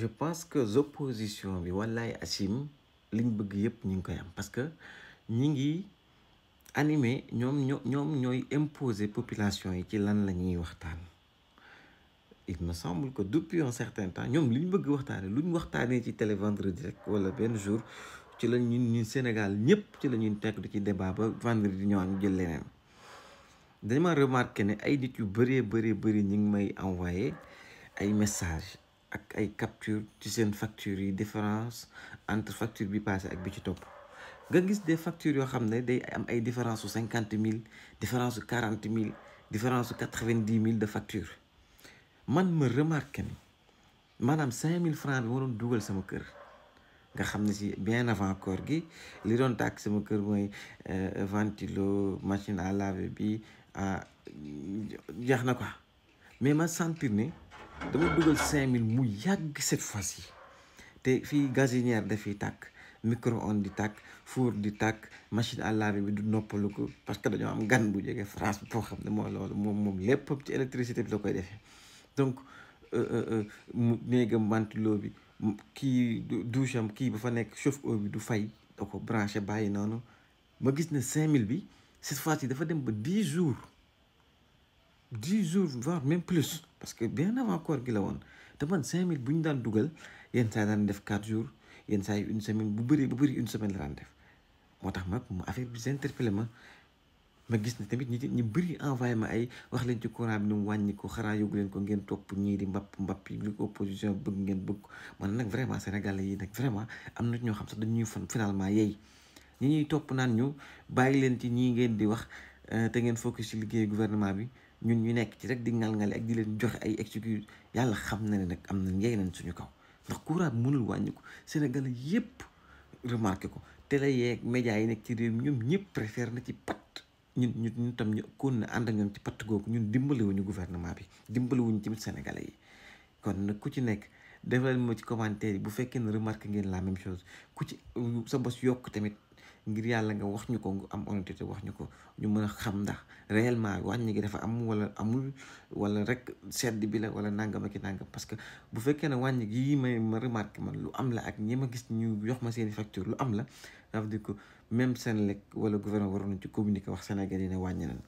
je pense que l'opposition bi wallaay asim liñ bëgg yëpp ñu ngi koy am parce que ñi ngi animé ñoom ñooy imposer population yi ci lan la ñuy waxtaan. Il me semble que depuis un certain temps ñoom li ñu bëgg waxtaanee lu ñu waxtaanee ci télé vendredi rek wala benn jour ci la ñun Sénégal ñëpp ci la ñuy nekk di ci débat ba vendredi ñëwaat ñu jël leneen. Dama remarqué ne ay nit yu bëri ñi ngi may envoyé ay message ak ay capture ci seen facture yi différence entre facture bi passé ak bi ci topp nga gis des factures yoo xam ne day am ay différence su 50 000 différence su 40 000 différence su 90 000 de facture man ma remarqué ni maanaam 5 000 francs bi ma doon dugal sama kër nga xam ne si bien avant koor gi li doon tàkk sama kër mooy ventilo machine à laver bi jeex na quoi mais ma sentir ne dama dugal 5 000 mu yàgg cette fois-ci te fii gazinière dafiy tàkk micro-ondes di tàkk four di tàkk machine à laver bi du noppalu ko parce que dañoo am gan bu jógee France bi foo xam ne mooy loolu moom lépp ci électricité bi la koy defee donc néegam ventilo bi kii douche am kii ba fa nekk chauffe-eau bi du fay da ko branché bàyyi noonu ma gis ne 5 000 bi cette fois-ci dafa dem ba 10 jours voire même plus parce que bien avant koor gi la woon te man 5 000 bu ñu daan dugal yenn saa daan def 4 jours yenn saa yi une semaine bu bëri une semaine la daan def moo tax ma affaire bi interpellé ma gis ne tamit ñi bëri envoyé ma ay wax leen ci courant bi ni mu wàññi ko xanaa yóbbu leen ko ngeen topp ñii di mbapp yi li ko opposition bëgg ngeen bëgg man nag vraiment sénégalais yi nag vraiment am na ñoo xam sax dañuy fan finalement yeey ñi ñuy topp naan ñu bàyyi leen ci ñii ngeen di wax te ngeen focus ci liggéey gouvernement bi ñun ñu nekk ci rek di ngal-ngale ak di leen joxe ay excuse yàlla xam na ne nag am na njëriñ nañ suñu kaw ndax courant bi mënul wàññi ko sénégalais yépp remarqué ko télé yeeg médias yi nekk ci réew mi ñoom ñëpp préfère na ci pat ñun tam ñu kon na ànd ak ñoom ci patt googu ñun dimbaliwuñu gouvernement bi dimbaliwuñu tamit sénégalais yi kon nag ku ci nekk defal ma ci commentaire yi bu fekkee ne remarqué ngeen la même chose ku ci sa bos yokk tamit ngir yàlla nga wax ñu ko nga am honnêteté wax ñu ko ñu mën a xam ndax réellement wàññi gi dafa am wala amul wala rek sedd bi la wala nangam ak i nangam parce que bu fekkee ne wàññi gi ma remarqué man lu am la ak ñi ma gis ñu jox ma seeni facture lu am la ça veut dire que même Senelec wala gouvernement waroon nañ ci communiquer wax Sénégal yi ne wàññi nañ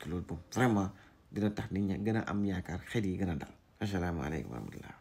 loolu bon vraiment dina tax nit ñi gën a am yaakaar xel yi gën a dal asalaamaaleykum wa rahmatullah